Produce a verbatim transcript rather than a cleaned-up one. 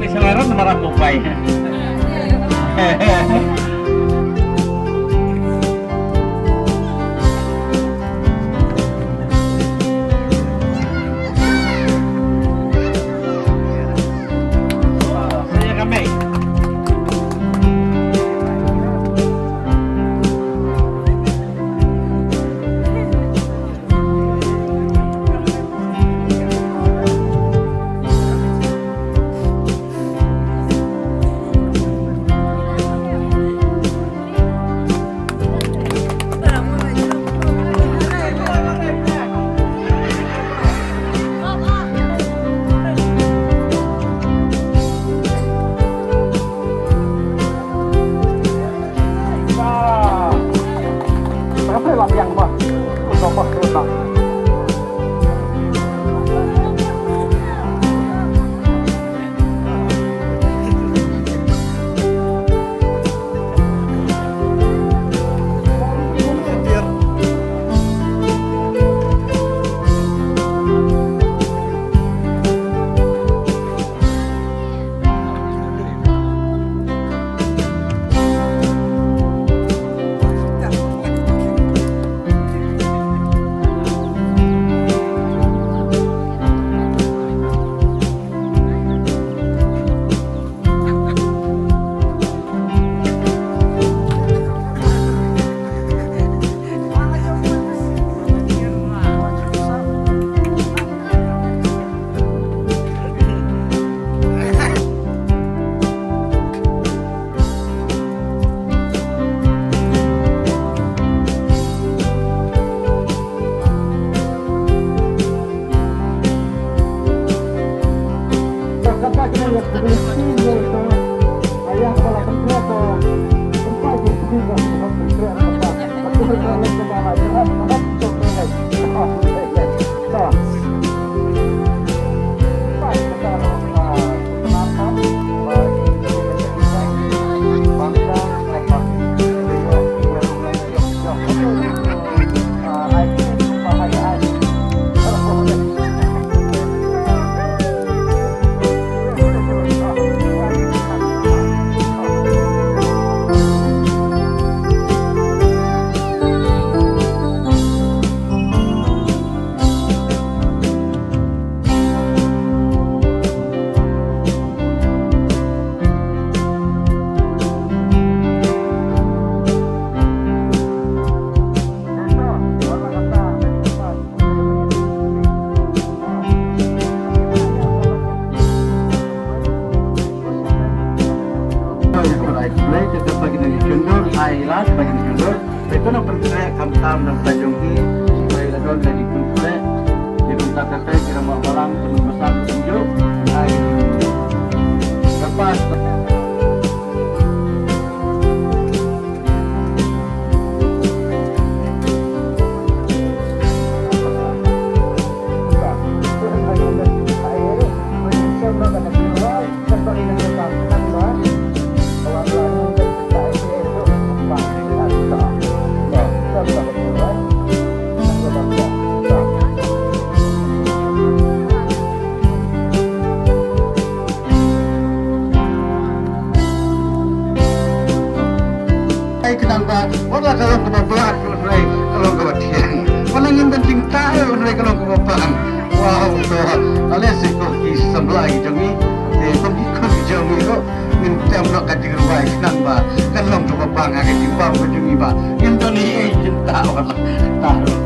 Ni selaran marah mupai. Ai, Blei, kita bagi nang jundul, ai, rat, bagi nang jundul. Betul nak bergerak, kam tam dan tajung i, supaya ladon dari kunflek. Jadi, tak kata, kira mak balang, penuh besar, tunjuk. Ai, lepas. Ai, khnang ba wat la ka long kaba blah, hynrei ka long kaba thiang. Wat la ngim don jingtah, hynrei ka long kaba bang. Wow, to, ale se ko ki samla ki jong ngi. Te kum ki khun ki jong ngi ko, ngin tem noh ka jingrwai khnang ba ka long kaba bang ha ka jingbam ka jong ngi ba ngim don ei ei jingtah, wat la tah ruh.